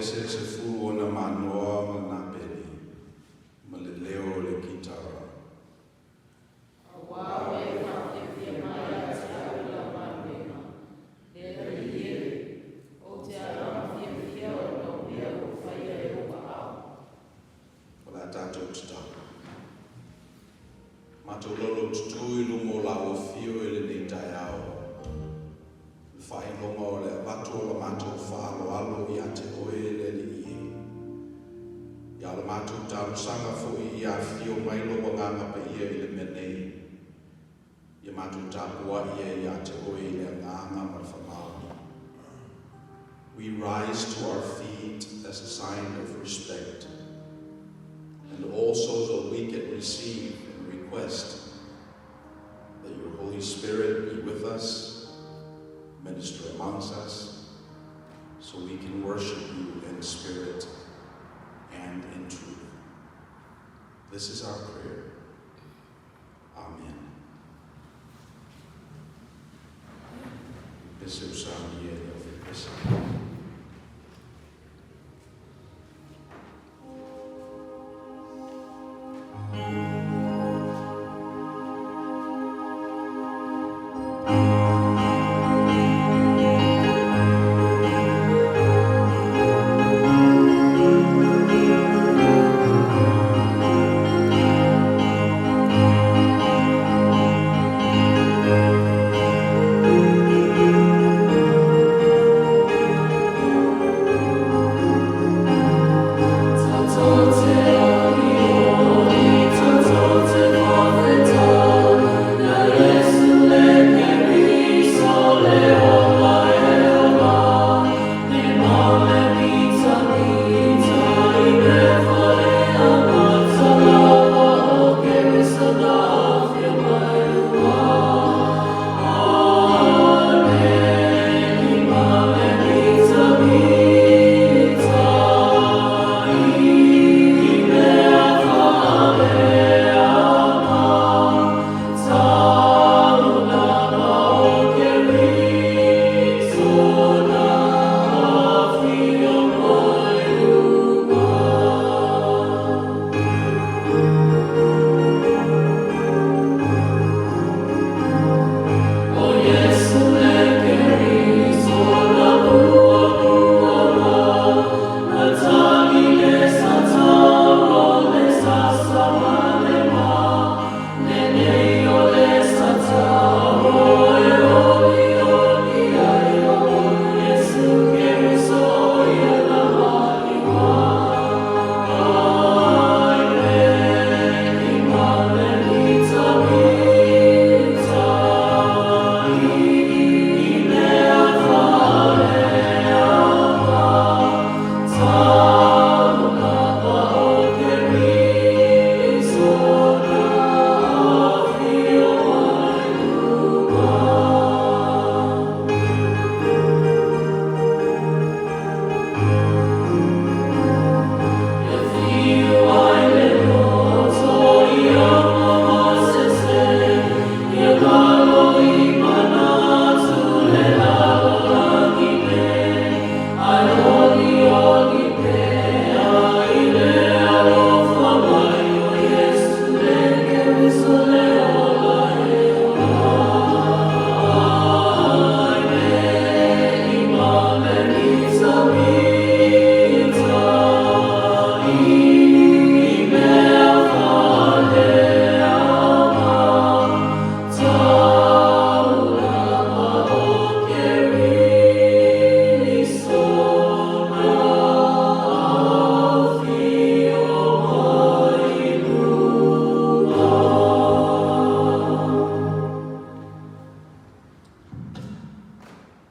pese 10 ona Manoa ma Napeli ma le leo o le kitara. Auā oe e faafiafia mai ia te au i lau galuega. Le Alii e, ou te agaga fiafia ona o mea ua faia e ou aao. O le a tatou tatalo. Matou lolotutu i luma o lau afio i lenei taeao, le faailoga o le avatu o la matou faaaloalo ia te oe le Alii e. Ia o la matou talosaga foi ia afifio mai lou Agaga Paia i le mea nei, ia matou tapuai ai ia te oe i le agaga ma le faamaoni. We rise to our feet as a sign of respect, and also so we can receive and request that your Holy Spirit be with us, minister amongst us, so we can worship you in spirit and in truth. This is our prayer. Amen. Pese o sa mi e le pese.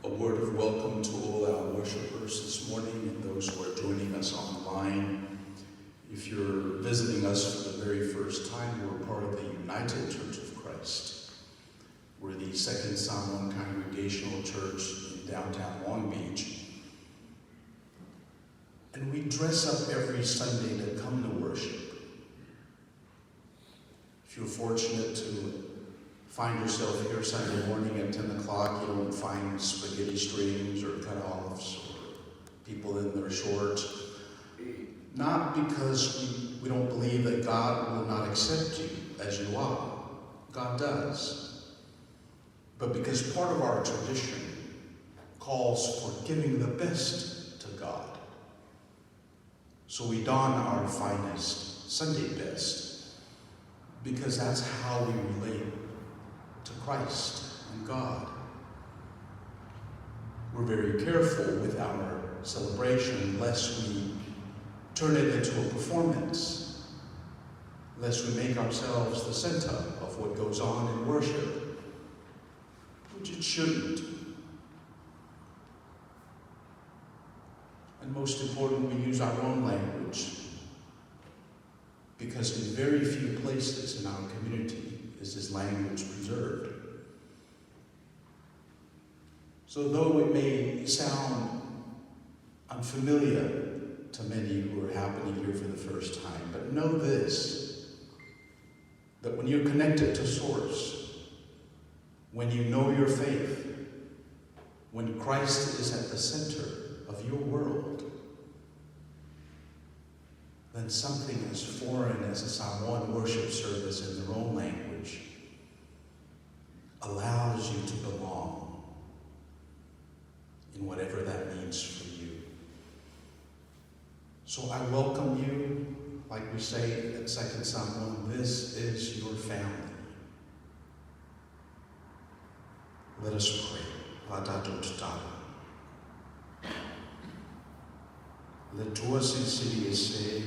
A word of welcome to all our worshipers this morning and those who are joining us online. If you're visiting us for the very first time, we're part of the United Church of Christ. We're the Second Samoan Congregational Church in downtown Long Beach. And we dress up every Sunday to come to worship. If you're fortunate to find yourself here Sunday morning at 10 o'clock, you don't find spaghetti strings or cutoffs or People in their shorts. Not because we don't believe that God will not accept you as you are. God does. But because part of our tradition calls for giving the best to God. So we don our finest Sunday best because that's how we relate to Christ and God. We're very careful with our celebration lest we turn it into a performance, lest we make ourselves the center of what goes on in worship, which it shouldn't. And most important, we use our own language, because in very few places in our community is this language preserved. So though it may sound unfamiliar to many who are happening here for the first time, but know this, that when you're connected to Source, when you know your faith, when Christ is at the center of your world, then something as foreign as a Samoan worship service in their own language allows you to belong in whatever that means for you. So I welcome you, like we say at Second Samoan, this is your family. Let us pray. La tatou tatalo. Le Atua Silisili Ese,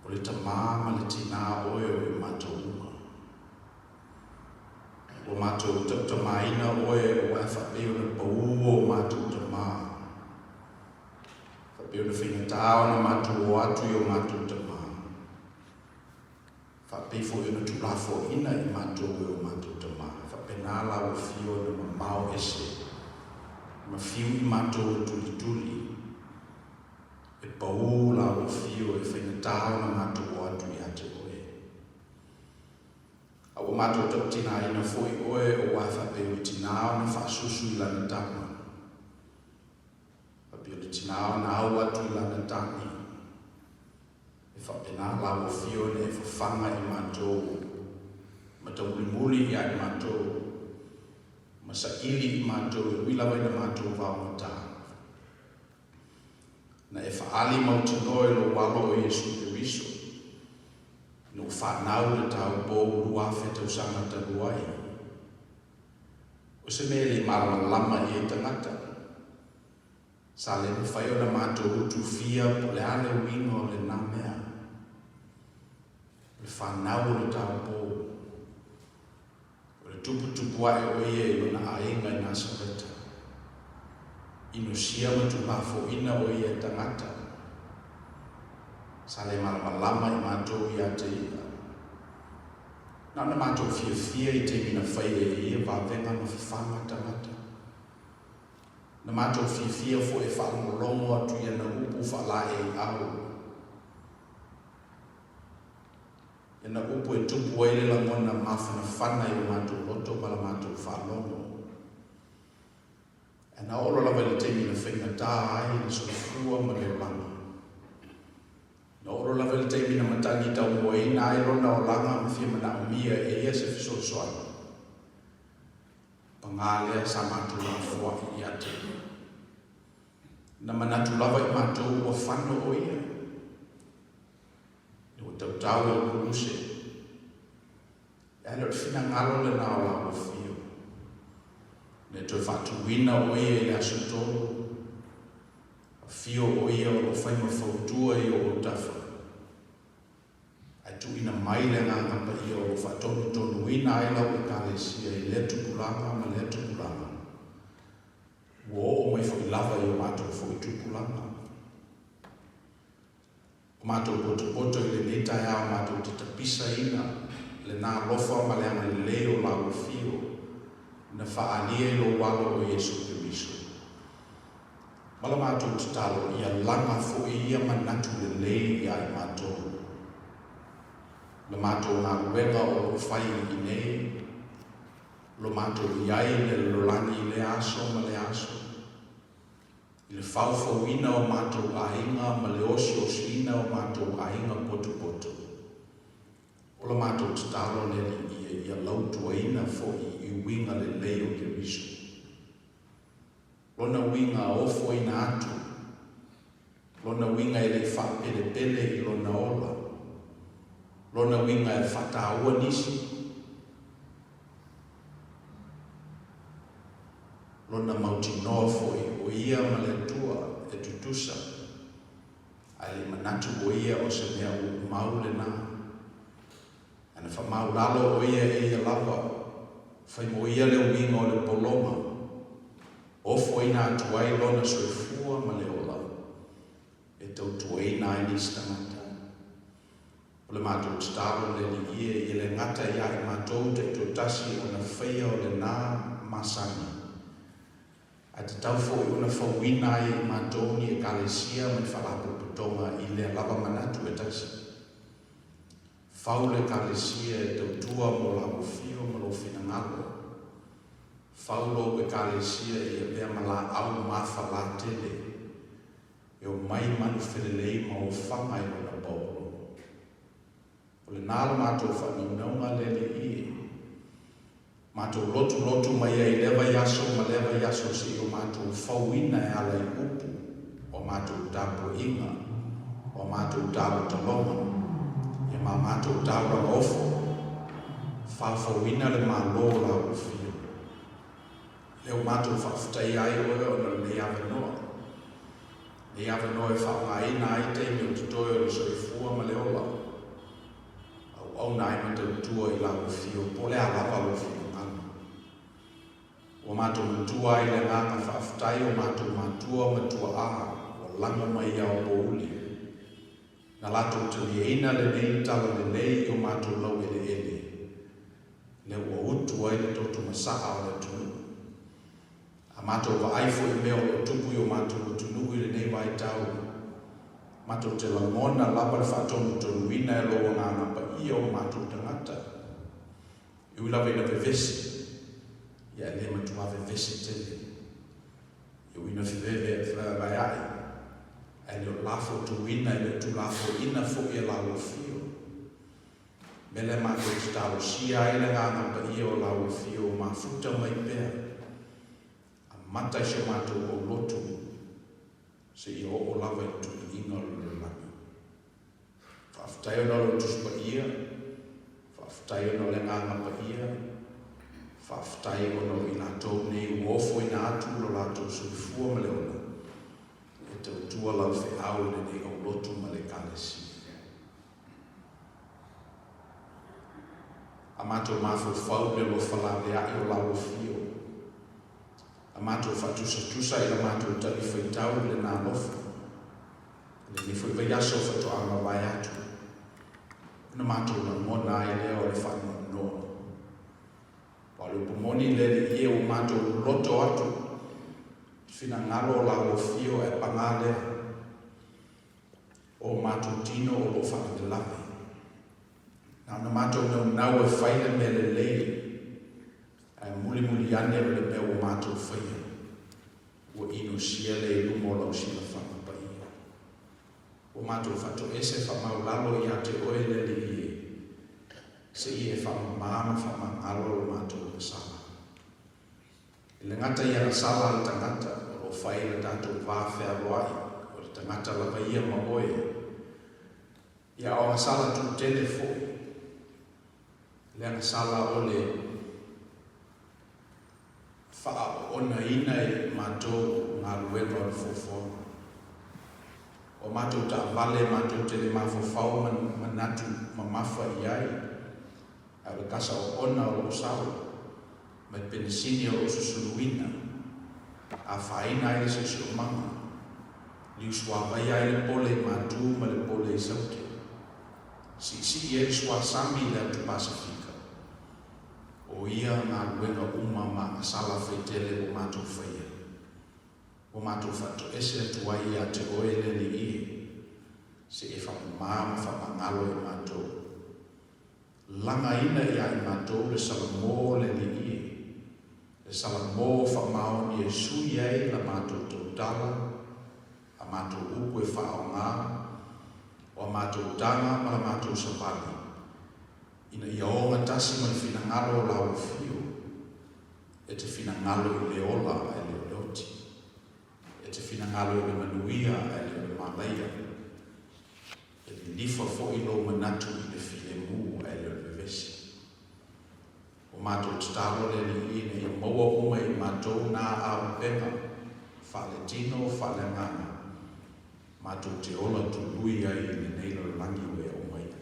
o le Tamā ma le Tinā oe o i matou uma. Ua matou tautamaina oe aua e faapei ona paū o matou tamā. Faapei ona faigata ona matou o atu i o matou tamā. Faapei foi ona tuulafoaina i matou e o matou tamā. Faapena la ua fio ona mamao ese ma fiu i matou e tulituli, e paū la ua fio e faigata ona matou o atu ia te oe. A ua matou tautinaina foi oe aua e faapei o le tinā ona faasusu i lana tama, faapei o le tinā ona au atu i lana tane, E faapena la ua fio ona e fafaga i matou, ma taumulimuli ia i matou, ma saili i matou e ui lava ina matou vaogata. Na e faaali mautinoa i lou Alo o Iesu Keriso, ina ua fanau le taupou 2000 tausaga talu ai. O se mea e le i malamalama i ai tagata. Sa le mafai ona matou utufia po o le a le uiga o lena mea, o le fanau o le taupou, o le tuputupu ae o ia i lona aiga i Nasareta. Inosia ma tulafoina o ia e tagata. Sa le malamalama i matou ia te ia. Na ona matou fiafia i taimi na faia e ia vavega ma fafaga tagata. Na matou fiafia foi e faalogologo atu i ana upu faalaeiau, i ana upu e tupu ai le lagona mafanafana i o matou loto ma la matou faalogo. Ae na oo lava i le taimi na faigata ai le soifua ma le olaga. Na oo lava i le taimi na matagi taumoeina ai lona olaga ma fia manaomia e ia se fesoasoani. Paga lea sa matou lafoai ia te ia. Na manatu lava i matou ua fano o ia, ina ua tautau e le koluse. E le o le finagalo lena o la ua fio. Na e toe faatuina o ia i le aso tolu, a fio o ia o lo o fai ma fautua i o autafa. Ae tuuina mai le Agaga Paia o lo o faatonutonuina ai lau Ekalesia i lea tupulaga ma lea tupulaga, ua oo mai foi lava i o matou foi tupulaga. O matou potopoto i lenei taeao matou te tapisaina lena alofa ma le agalelei o lau Afio na faaalia i lou Alo o Iesu Keriso. Ma la matou tatalo ia laga foi ia manatu lelei ia i matou. La matou galuega o lo o fai i inei, lo matou i ai i le lalolagi i lea aso ma lea aso. I le faufauina o matou aiga ma le osiosiina o matou aiga potopoto. O la matou tatalo le Alii e, ia lautuaina foi i uiga lelei o Keriso. Lona uiga ofoina atu, lona uiga e le faapelepele i lona ola, lona uiga e faataua nisi, lona mautinoa foi o ia ma le Atua e tutusa, ae le manatu o ia o se mea ua mau lenā. Ana faamaulalo o ia e ia lava, fai mo ia le uiga o le pologa, ofoina atu ai lona soifua ma le ola, e tautuaina ai nisi tagata. O le matou tatalo le Alii e, ia le gata ia i matou taitoatasi ona faia o lenā masani, ae tatau foi ona fauina ai e i matou ni Ekalesia ma ni faalapotopotoga i lea lava manatu e tasi. Fau le Ekalesia e tautua mo lau afio ma lou finagalo. Fau lou Ekalesia i avea ma laau mafalatele e omai manufelelei ma ofaga i lona paolo. O lenā le matou faanaunauga le Alii e. Matou lotulotu mai ai i lea vaiaso ma lea vaiaso seia o matou fauina e ala i upu, o a matou tapuaiga, o a matou talotaloga, ia ma matou taulaga ofo, faufauina le Malo o lau Afio. Lea ua matou faafetaia ai oe ona o lenei avanoa, lenei avanoa e faaaogaina ai taimi o totoe o le soifua ma le ola, auauna ai ma tautua i lau Afio, po o le a lava lou finagalo. Ua matou matua ai le agaga faafetai o matou matua ma tuaa ua lago mai i aopouli, na latou taliaina lenei talalelei i o matou laueleele, lea ua utu ai le toto masaa o le atunuu. A matou vaai foi i mea o lo o tupu i o matou atunuu i lenei vaitau, matou te lagona lava le faatonutonuina e lou Agaga Paia o matou tagata. E ui lava ina vevesi, ia e le matua vevesi tele. E ui ina fevevea'i, ae le o lafotuina, e le o tulafoina foi e lau Afio. Mea lea matou te talosia ai le Agaga Paia o lau Afio o mafuta mai pea, amata i so matou aulotu seia oo lava i le tuliiga o le lalolagi. Faafetai ona o lou Tusi Paia, faafetai ona o le Agaga Paia, faafetai ona o i latou nei ua ofoina atu lo latou soifua ma le ola e tautua lau feau i lenei aulotu ma le Ekalesia. A matou mafaufau i le alofa laveai o lau Afio, a matou faatusatusa i la matou talifuaitau i lena alofa, i lenei foi vaiaso faatoa mavae atu, ona matou lagona ai lea o le faanoanoa. Aua o le upu moni le Alii e, ua matou loto atu i finagalo o lau Afio ae paga lea, O matou tino o lo o faalavelave. Na ona matou naunau e fai le mea lelei, ae mulimuli ane o le mea ua matou faia, ua inosia lea i luma o lau silafaga paia. Ua matou faatoese faamaulalo ia te oe le Alii e, seia e faamama ma faamagalo lo matou agasala. E le gata i agasala a le tagata o lo o fai le tatou va fealoai, o le tagata lava ia ma oe. Ia, o agasala tutele foi. Le agasala o le faaoonaina e matou galuega o le foafoaga. O matou taavale matou te le mafaufau ma manatu mamafa i ai, ae o le kasa oona o loo sao, ma le penisini o loo susuluina, afaina ai le siosiomaga, liusuavaia ai le pole i Matu ma le pole i Saute, siisii ai le suasami i le atu Pasefika. O ia galuega uma ma agasala faitele ua matou faia, ua matou faatoese atu ai ia te oe le Alii e, se e faamama ma faamagalo i matou. Lagaina ia i matou le Salamo o le Alii e, le Salamo faamaoni e sui ai la matou tautala matou upu e faaaoga, o a matou taga ma la matou savali, ina ia ogatasi ma le finagalo o lau Afio, e te finagalo i le ola ae le o le oti, e te finagalo i le manuia ae le o le malaia, e lilifa foi lou manatu i le filemu ae le o le vevesi. O matou tatalo le Alii ina ia maua uma e i matou na auupega, faale-tino, faale-agaga, matou te ola tului ai i lenei lalolagi ua e aumaia.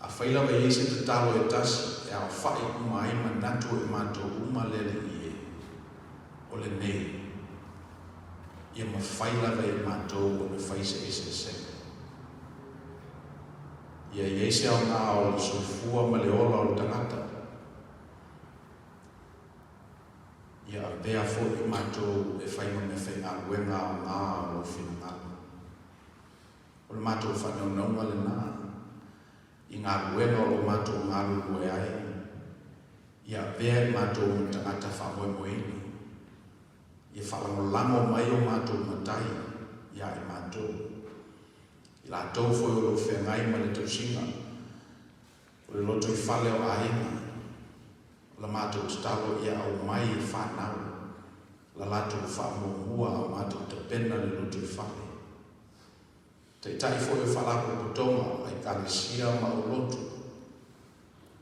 Afai lava e i ai se tatalo e tasi e aofa'i uma ai manatu o i matou uma le Alii e, o lenei, ia mafai lava e i matou ona fai se eseesega. Ia i ai se aoga o le soifua ma le ola o le tagata. Ia avea foi i matou e fai ma meafaigaluega aoga o lou finagalo. O le matou faanaunauga lena i galuega o lo matou galulue ai, ia avea i matou ma tagata faamoemoeina. Ia faalagolago mai o matou matai ia i matou, i latou foi o lo o feagai ma le tausiga o le lotoifale o aiga. O la matou tatalo ia aumai e fanau la latou faamuamua a o matou tapena le lotoifale. Taitai foi o Faalapotopotoga a Ekalesia ma o lotu.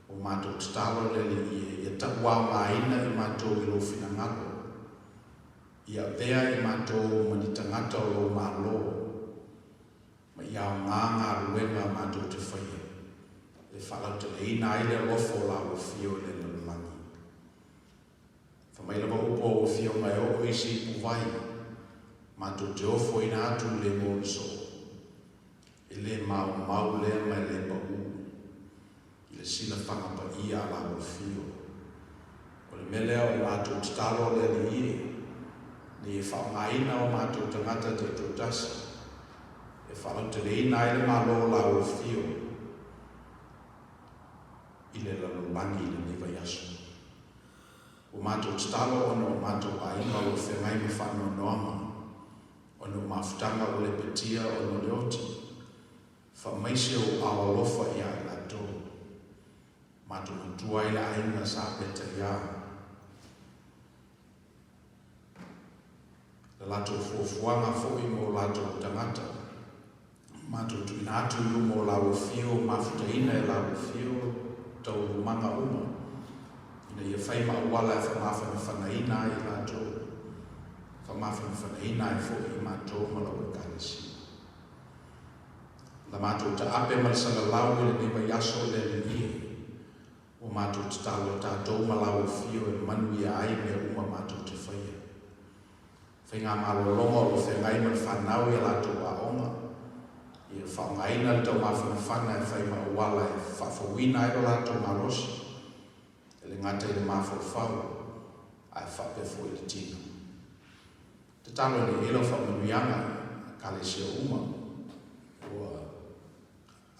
Ua matou tatalo le Alii e, ia tauaogaina i matou i lou finagalo. Ia avea i matou ma ni tagata o lou Malo, ma ia aoga galuega matou te faia, e faalauteleina ai le alofa o lau Afio i le lalolagi. Fai mai lava upu a ua Afioga e oo i se ipuvai, matou te ofoina atu i le igoa o le soo. E le maumau lea ma e le paū i le silafaga paia a la ua Afio. O le mea lea o le matou tatalo a le Alii e, nei e faaaogaina o matou tagata taitoatasi e faalauteleina ai le Malo o la ua Afio i le lalolagi i lenei vaiaso. Ua matou tatalo ona o matou aiga o lo o feagai ma faanoanoaga ona o mafutaga ua lepetia ona o le oti. Faamaise ou ao alofa ia i latou. Matou matua ai le aiga sa peta iā le latou fuafuaga foi mo latou tagata. Matou tuuina atu i luma o lau Afio mafutaina e lau Afio taualumaga uma, ina ia fai ma auala e faamafanafanaina ai i latou, faamafanafanaina ai foi i matou ma lau Ekalesia. La matou taape ma le salalau i lenei vaiaso le Alii e, ua matou tatalo tatou ma lau Afio e manuia ai mea uma matou te faia. Faigamalologa o lo o feagai ma le fanau i a latou aoga, ia faaaogaina le taumafanafana e fai ma auala e faafouina ai lo latou malosi, e le gata i le mafaufau ae faapea foi i le tino. Tatalo nei i lau faamanuiaga Ekalesia uma ua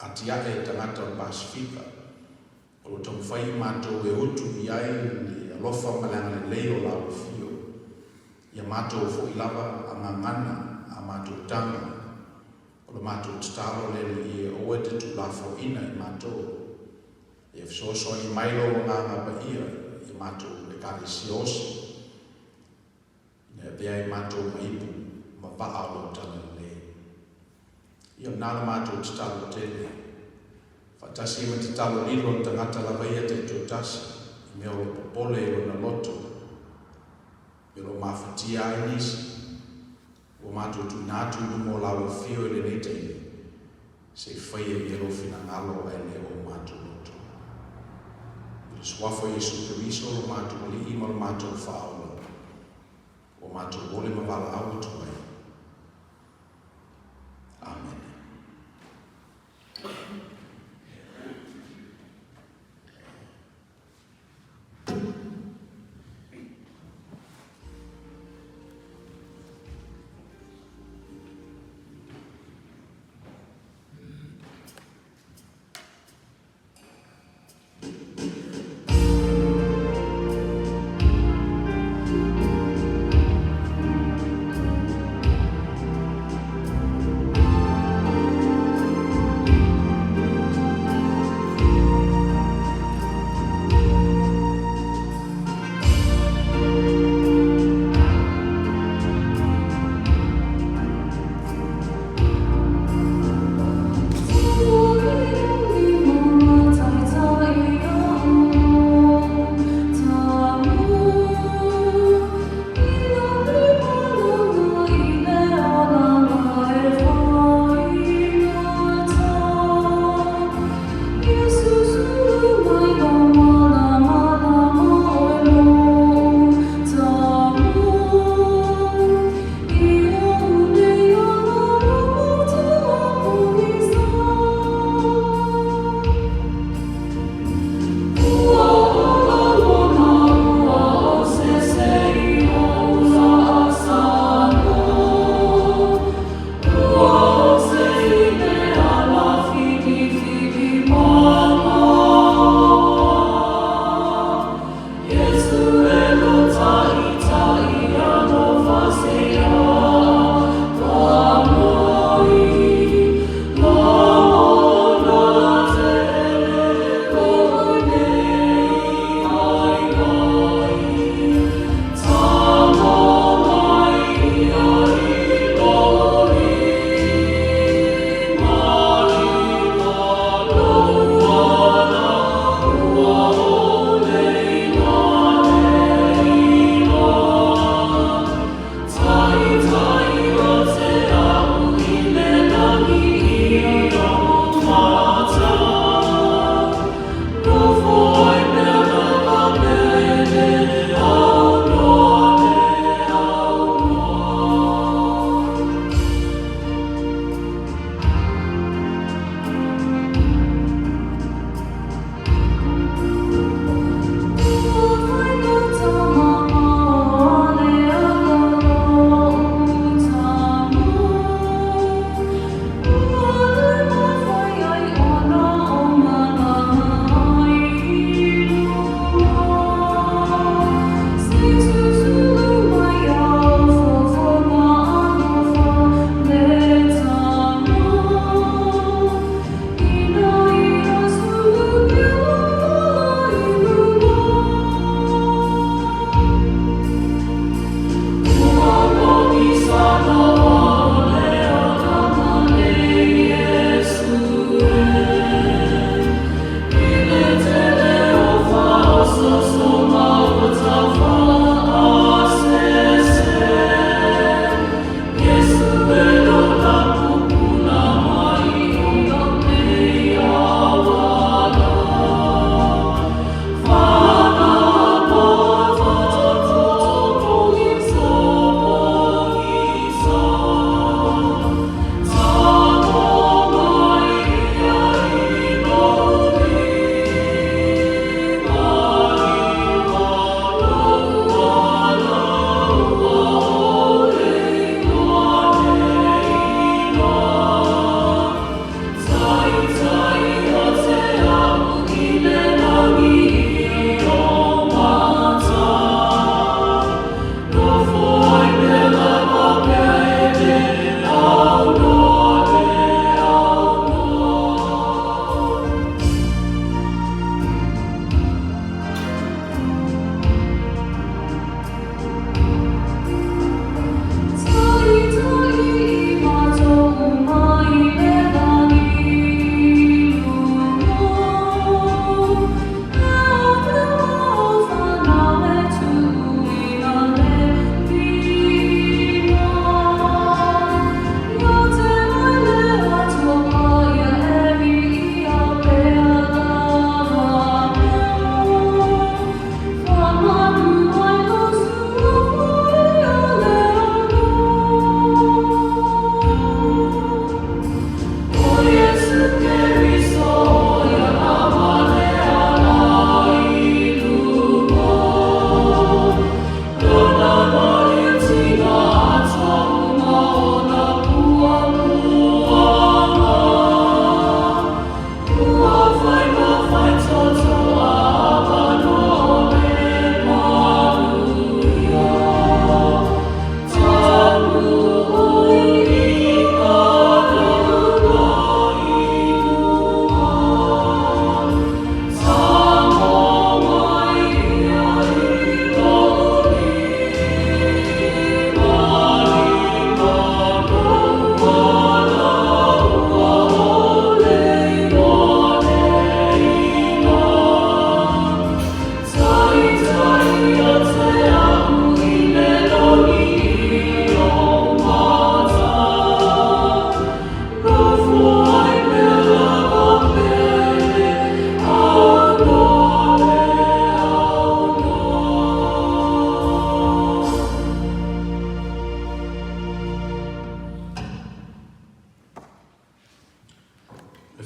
atiae i tagata o le Pasefika, o lo o taumafai i matou e utu i ai le alofa ma le agalelei o lau Afio. Ia matou foi lava a gagana a matou taga, o le matou tatalo le Alii e aua e te tuulafoaiina i matou. Ia fesoasoani mai lou Agaga Paia i matou Ekalesia osi, ina ia avea ai matou ma ipu ma vaa o lau talalelei. Ia o lena la matou tatalo tele, faatasi ai ma tatalo lilo a le tagata lava ia taitoatasi i mea o lo o popole i lona loto, me o lo o mafatia ai nisi. Ua matou tuuina atu i luma o lau Afio i lenei taimi, se i faia i ai lou finagalo ae le o matou loto. I le Suafa o Iesu Keriso lo matou Alii ma lo matou Faaola, ua matou ole ma valaau atu ai. Amene.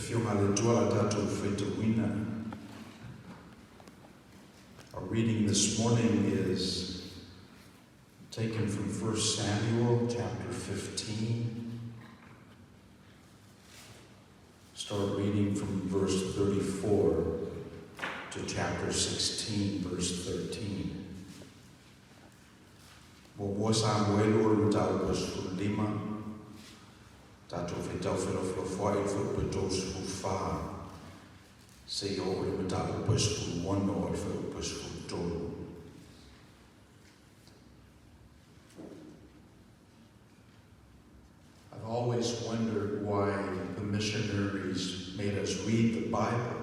Afioga a le Atua la tatou faitauina. Our reading this morning is taken from 1 Samuel chapter 15. Start reading from verse 34 to chapter 16, verse 13. Muamua Samuelu o le mataupu e 15, tatou faitau felafolafoai i le fuaiupu e 34, seia oo i le mataupu e 16 o le fuaiupu e 13. I've always wondered why the missionaries made us read the Bible.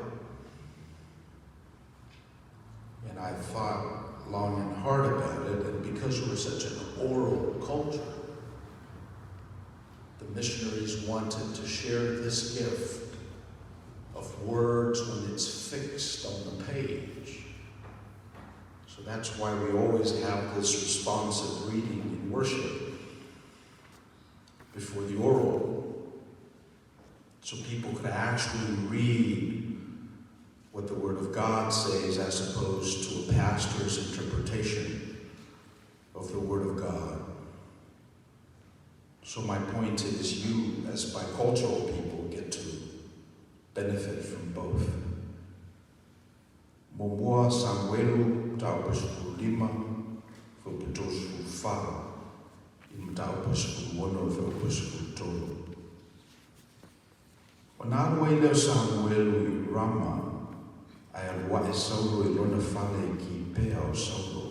And I thought long and hard about it, and because we're such an oral culture, the missionaries wanted to share this gift of words when it's fixed on the page. So that's why we always have this responsive reading in worship before the oral, so people could actually read what the Word of God says as opposed to a pastor's interpretation of the Word of God. So my point is, you, as bicultural people, get to benefit from both. Muamua Samuelu, mataupu e 15, fuaiupu 34, i le mataupu e 16, le fuaiupu e 13. Ona alu ai lea o Samuelu i Rama, ae alu ae Saulo i lona fale i Kipea o Saulo.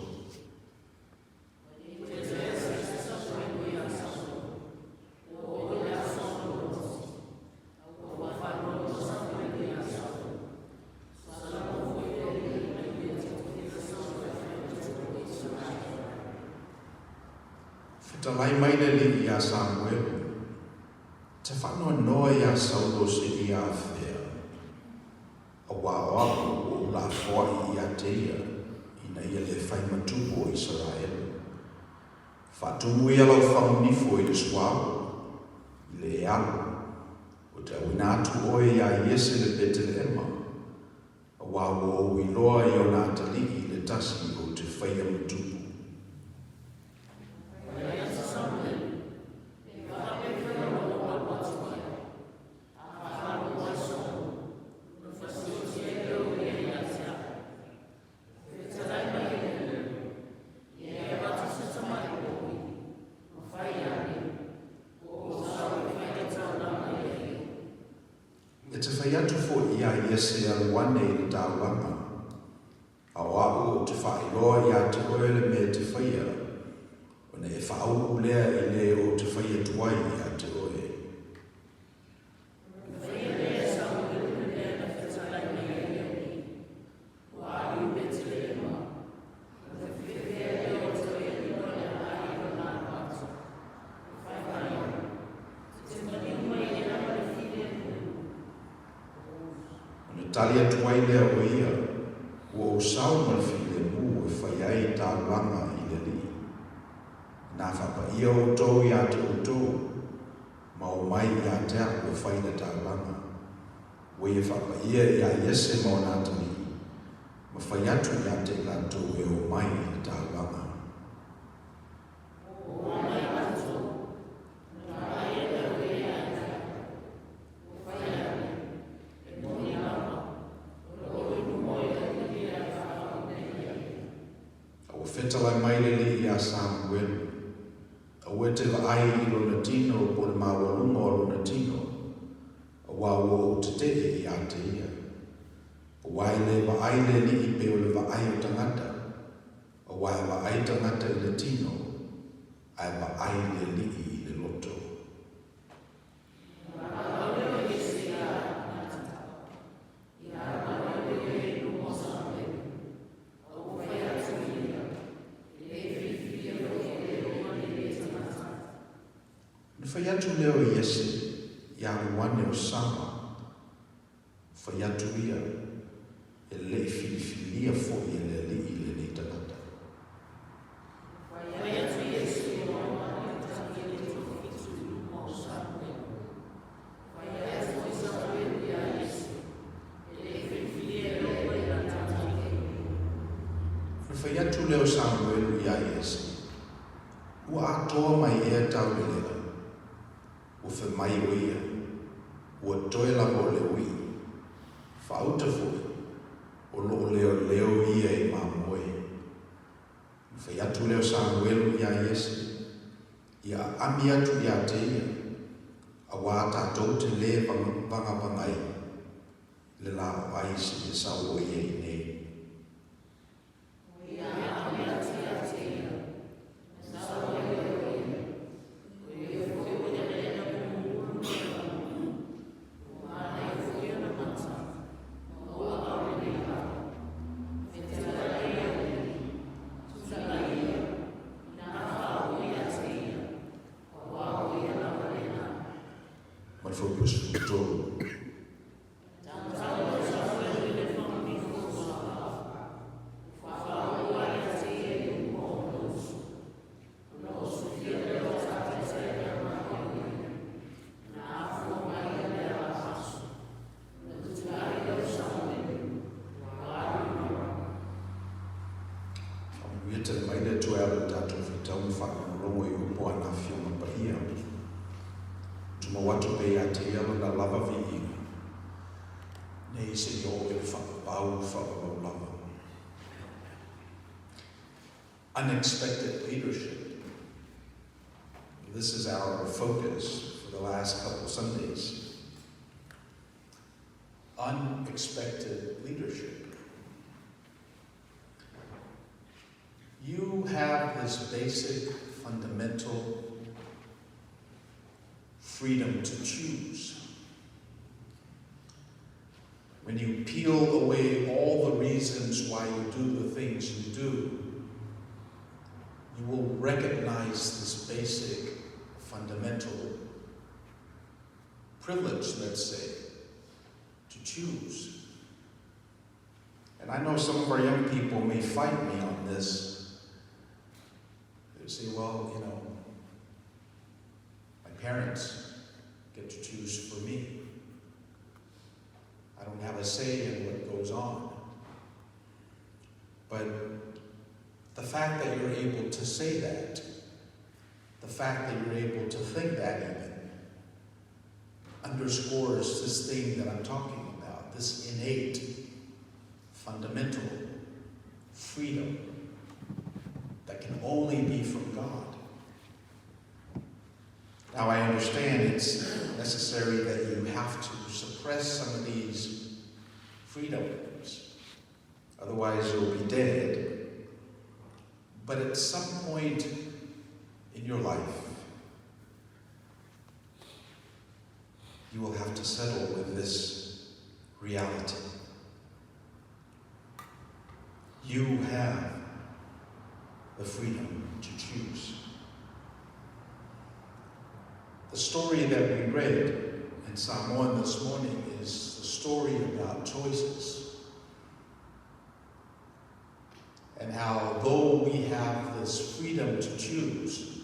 Fetalai mai le Alii iā Samuelu, Te faanoanoa iā Saulo seia afea, auā o a'u ua ou lafoa'i iā te ia, ina ia le fai ma tupu o Isaraelu. Faatumu ia lau fagunifo i le suauu, i le e alu, ou te auina atu oe iā Iese le Peteleema, auā ua ou iloa i ona atalii i le tasi ou te faia ma tupu. E te whai atu foʻi iā Iese e alu ane i le taulaga, a o aʻu ou te faailoa iā te oe le mea e te whaia, ona e whaauu lea i le ou te whai atu ai iā te oe. Ona tali atu ai lea o ia, Ua ou sao ma le filemu e fai ai taulaga i le Alii. Inā faapaia outou iā te outou, ma omai iā te a'u e fai le taulaga. Ua ia faapaia iā Iese ma ona atalii, ma fai atu iā te i latou e omai i le taulaga. A ua fetalai mai le Alii iā Samuelu, Aua e te vaai i lona tino po o le maualuga o lona tino, auā ua ou tetee iā te ia. Auā e le vaai le Alii pei o le vaai o tagata, auā e vaai tagata i le tino, ae vaai le Alii i le loto. Ona fai atu lea o Iese iā Ioane o Sama, fai atu ia, E le i filifilia foi e le Alii lenei tagata. atu lea o Samuelu iā Iese, Ua atoa mai ea taulelega? Ua fai mai ʻo ia, Ua toe lava o le uiʻi. Faauta foi, o lo o leoleo ia i mamoe. Ona fai atu lea o Samuelu iā Iese, Ia aami atu iā te ia, auā tatou te lē vagavagai le lā o ai seia sau ʻo ia i nei. Ma le Fuaiupu 13. Faamanuia tele mai le Atua e ala i le tatou faitau ma faalogologo i upu a na Afioga Paia. Tumau atu pea ia te ia lona lava viiga, nei seia oo i le faapapau faavavau lava. Unexpected leadership. This is our focus for the last couple Sundays. Unexpected leadership. You have this basic, fundamental freedom to choose. When you peel away all the reasons why you do the things you do, you will recognize this basic, fundamental privilege, let's say, to choose. And I know some of our young people may fight me on this. They say, well, my parents get to choose for me. I don't have a say in what goes on. But the fact that you're able to say that, the fact that you're able to think that even, underscores this thing that I'm talking about, this innate, fundamental freedom that can only be from God. Now, I understand it's necessary that you have to suppress some of these freedoms. Otherwise, you'll be dead. But at some point in your life, you will have to settle with this reality. You have the freedom to choose. The story that we read in Psalm 1 this morning is the story about choices. And how, though we have this freedom to choose,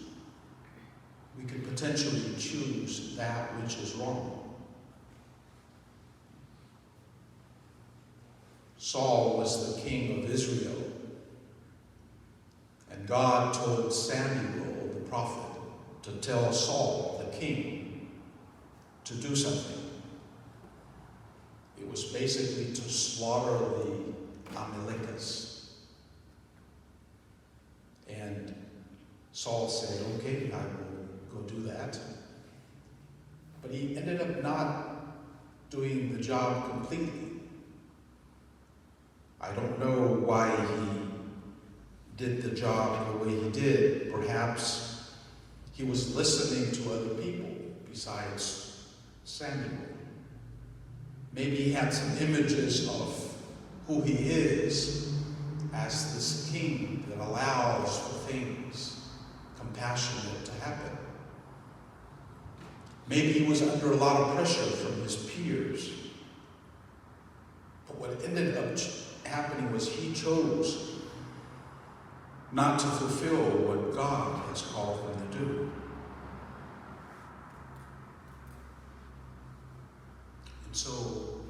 we could potentially choose that which is wrong. Saul was the king of Israel. And God told Samuel, the prophet, to tell Saul, the king, to do something. It was basically to slaughter the Amalekites. And Saul said, okay, I will go do that. But he ended up not doing the job completely. I don't know why he did the job the way he did. Perhaps he was listening to other people besides Samuel. Maybe he had some images of who he is as this king that allows for things compassionate to happen. Maybe he was under a lot of pressure from his peers. But what ended up happening was he chose not to fulfill what God has called him to do. And so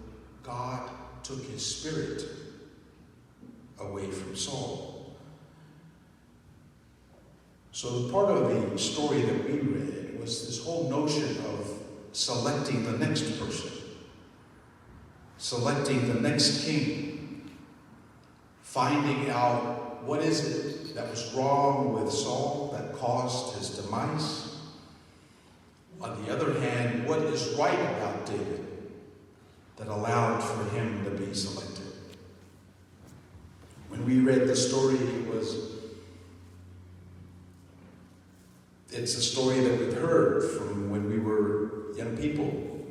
God took his spirit away from Saul. So the part of the story that we read was this whole notion of selecting the next person, selecting the next king, finding out what is it that was wrong with Saul that caused his demise. On the other hand, what is right about David that allowed for him to be selected? When we read the story, it's a story that we've heard from when we were young people.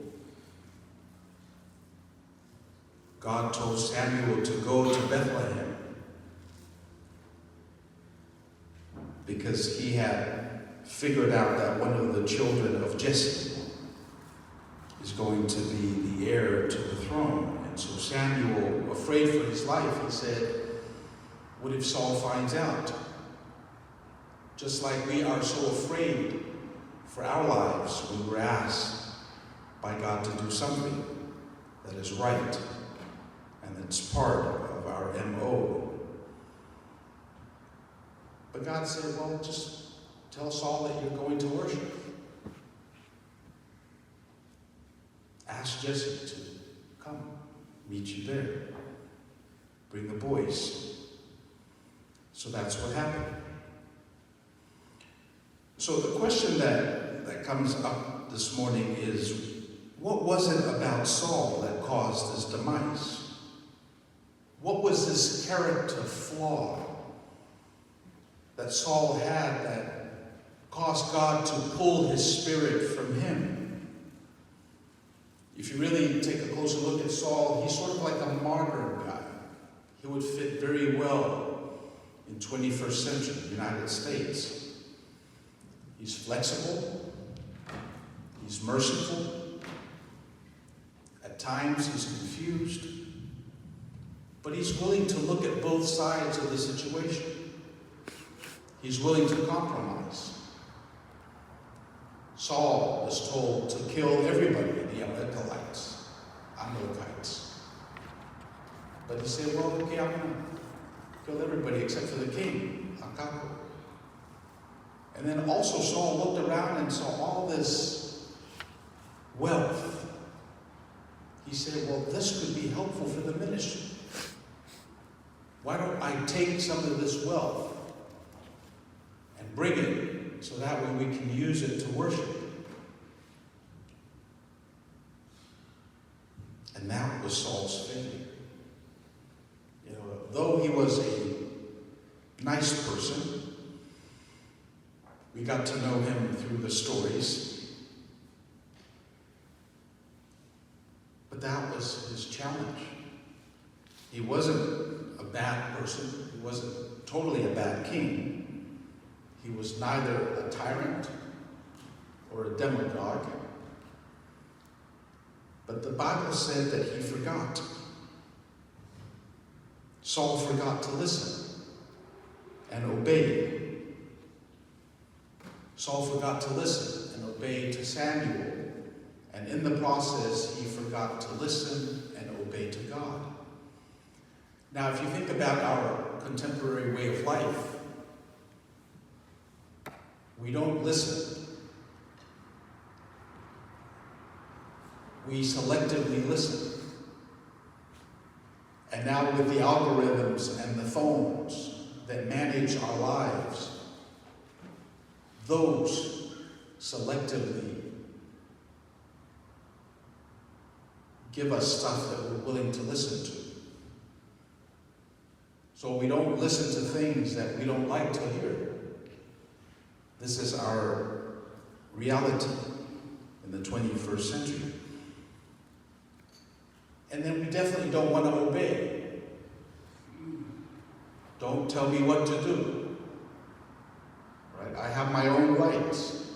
God told Samuel to go to Bethlehem because he had figured out that one of the children of Jesse is going to be the heir to the throne. And so Samuel, afraid for his life, he said, what if Saul finds out? Just like we are so afraid for our lives when we're asked by God to do something that is right and that's part of our MO. But God said, well, just tell Saul that you're going to worship. Ask Jesse to come, meet you there. Bring the boys. So that's what happened. So the question that comes up this morning is, what was it about Saul that caused his demise? What was this character flaw that Saul had that caused God to pull his spirit from him? If you really take a closer look at Saul, he's sort of like a modern guy. He would fit very well in 21st century United States. He's flexible, he's merciful, at times he's confused, but he's willing to look at both sides of the situation. He's willing to compromise. Saul was told to kill everybody, the Amalekites. But he said, well, okay, I'm going to kill everybody except for the king, Agag. And then also Saul looked around and saw all this wealth. He said, well, this could be helpful for the ministry. Why don't I take some of this wealth and bring it so that way we can use it to worship? And that was Saul's failure. Though he was a nice person, we got to know him through the stories. But that was his challenge. He wasn't a bad person. He wasn't totally a bad king. He was neither a tyrant or a demagogue. But the Bible said that he forgot. Saul forgot to listen and obey. Saul forgot to listen and obey to Samuel. And in the process, he forgot to listen and obey to God. Now, if you think about our contemporary way of life, we don't listen. We selectively listen. And now with the algorithms and the phones that manage our lives, those selectively give us stuff that we're willing to listen to. So we don't listen to things that we don't like to hear. This is our reality in the 21st century. And then we definitely don't want to obey. Don't tell me what to do. Right? I have my own rights.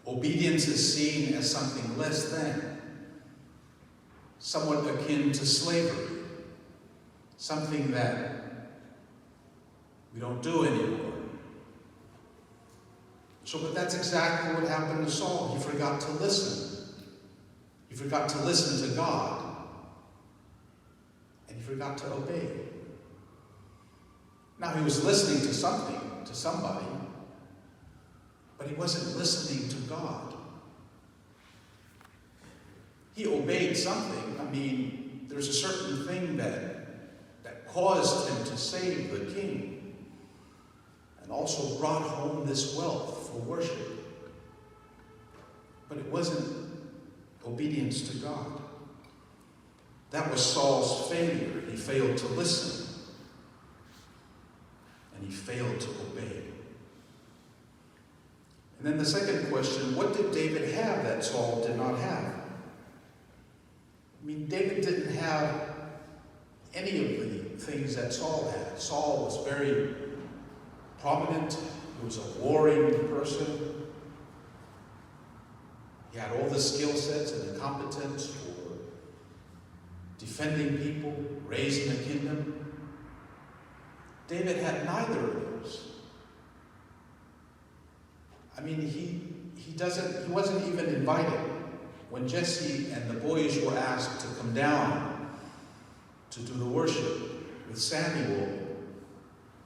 Obedience is seen as something less than, somewhat akin to slavery, something that we don't do anymore. But that's exactly what happened to Saul. He forgot to listen. He forgot to listen to God. And he forgot to obey. Now, he was listening to something. something to somebody, but he wasn't listening to God. He obeyed something. I mean, there's a certain thing that caused him to save the king and also brought home this wealth for worship. But it wasn't obedience to God. That was Saul's failure. He failed to listen, and he failed to obey. And then the second question, what did David have that Saul did not have? I mean, David didn't have any of the things that Saul had. Saul was very prominent. He was a warring person. He had all the skill sets and the competence for defending people, raising a kingdom. David had neither of those. I mean, he wasn't even invited. When Jesse and the boys were asked to come down to do the worship with Samuel,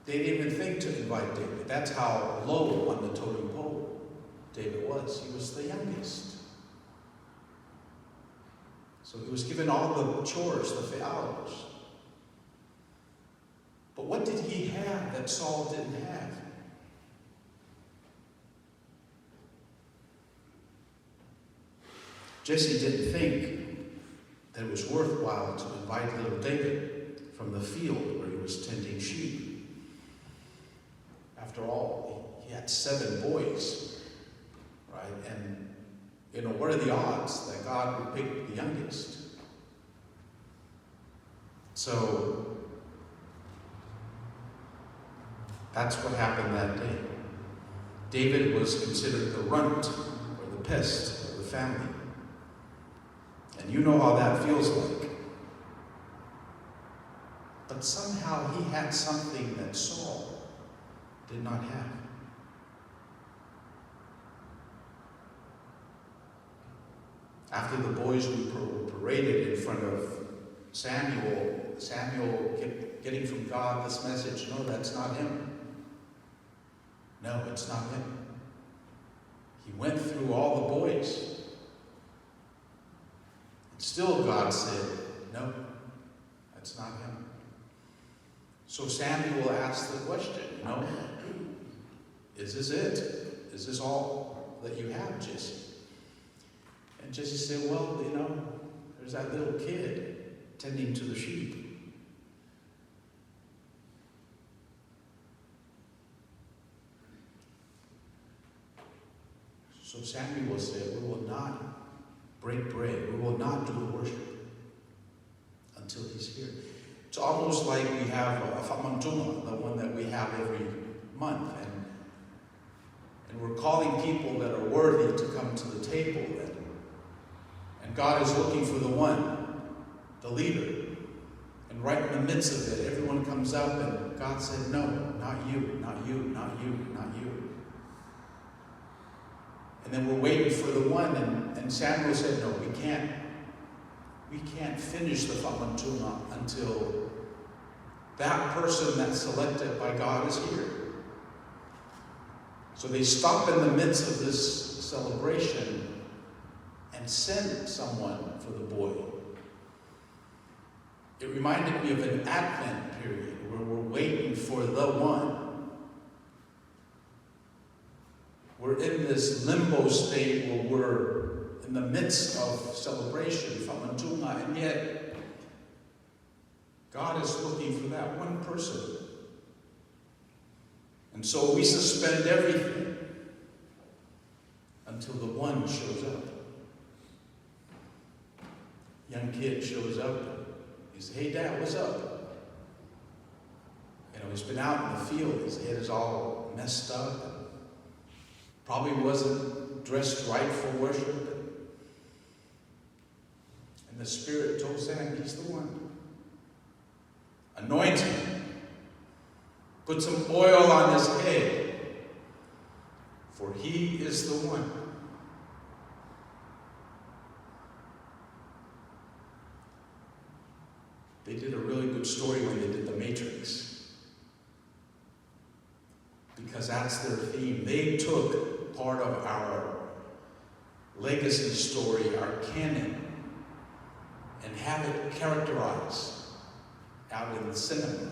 they didn't even think to invite David. That's how low on the totem pole David was. He was the youngest. So he was given all the chores, the fe'aus. But what did he have that Saul didn't have? Jesse didn't think that it was worthwhile to invite little David from the field where he was tending sheep. After all, he had 7 boys, right? And, you know, what are the odds that God would pick the youngest? So, that's what happened that day. David was considered the runt or the pest of the family. And you know how that feels like. But somehow he had something that Saul did not have. After the boys were paraded in front of Samuel, Samuel kept getting from God this message, no, that's not him. No, it's not him. He went through all the boys. And still God said, no, that's not him. So Samuel asked the question, you know, is this it? Is this all that you have, Jesse? And Jesse said, well, you know, there's that little kid tending to the sheep. So Samuel said, we will not break bread. We will not do the worship until he's here. It's almost like we have a fa'amantuga, the one that we have every month. And we're calling people that are worthy to come to the table. And God is looking for the one, the leader. And right in the midst of it, everyone comes up and God said, no, not you, not you, not you, not you. And then we're waiting for the one, and Samuel said, no, we can't. We can't finish the fa'amantuga until that person that's selected by God is here. So they stop in the midst of this celebration and send someone for the boy. It reminded me of an Advent period where we're waiting for the one. We're in this limbo state where we're in the midst of celebration, fa'amantuga, and yet God is looking for that one person. And so we suspend everything until the one shows up. Young kid shows up. He says, hey, Dad, what's up? You know, he's been out in the field. His head is all messed up. Probably wasn't dressed right for worship. And the Spirit told Sam, he's the one. Anoint him. Put some oil on his head, for he is the one. They did a really good story when they did The Matrix. Because that's their theme. They took part of our legacy story, our canon, and have it characterized out in the cinema.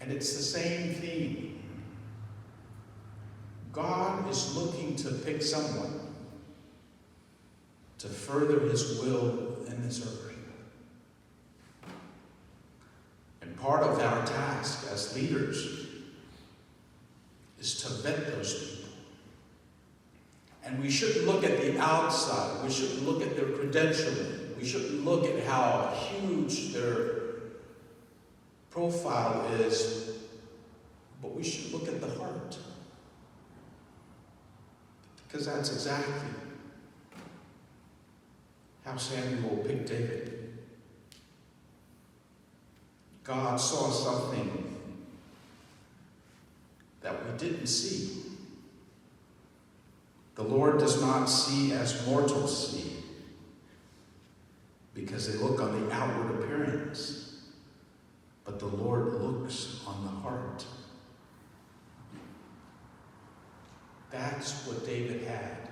And it's the same theme. God is looking to pick someone to further his will in this earth. And part of our task as leaders is to vet those people. And we shouldn't look at the outside. We shouldn't look at their credentialing. We shouldn't look at how huge their profile is, but we should look at the heart. Because that's exactly how Samuel picked David. God saw something that we didn't see. The Lord does not see as mortals see, because they look on the outward appearance, but the Lord looks on the heart. That's what David had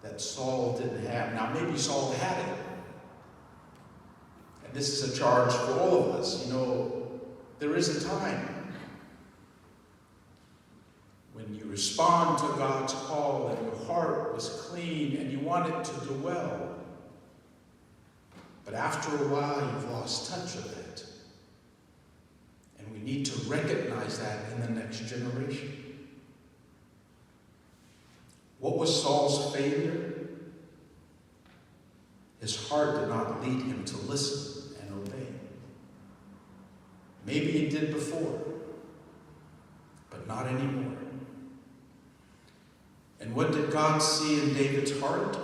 that Saul didn't have. Now, maybe Saul had it. And this is a charge for all of us. You know, there is a time when you respond to God's call and your heart was clean and you want it to do well. But after a while, you've lost touch of it. And we need to recognize that in the next generation. What was Saul's failure? His heart did not lead him to listen and obey. Maybe it did before, but not anymore. And what did God see in David's heart?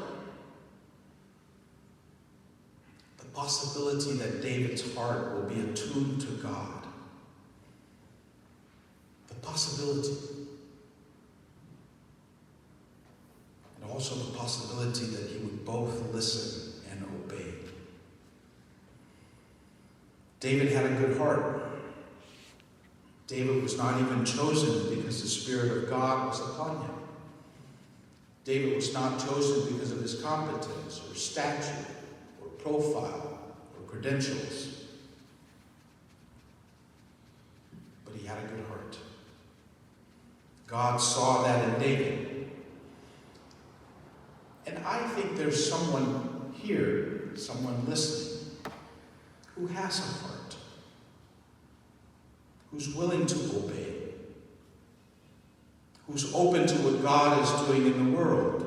The possibility that David's heart will be attuned to God. The possibility. And also the possibility that he would both listen and obey. David had a good heart. David was not even chosen because the Spirit of God was upon him. David was not chosen because of his competence or stature or profile or credentials. But he had a good heart. God saw that in David. And I think there's someone here, someone listening, who has a heart, who's willing to obey, who's open to what God is doing in the world.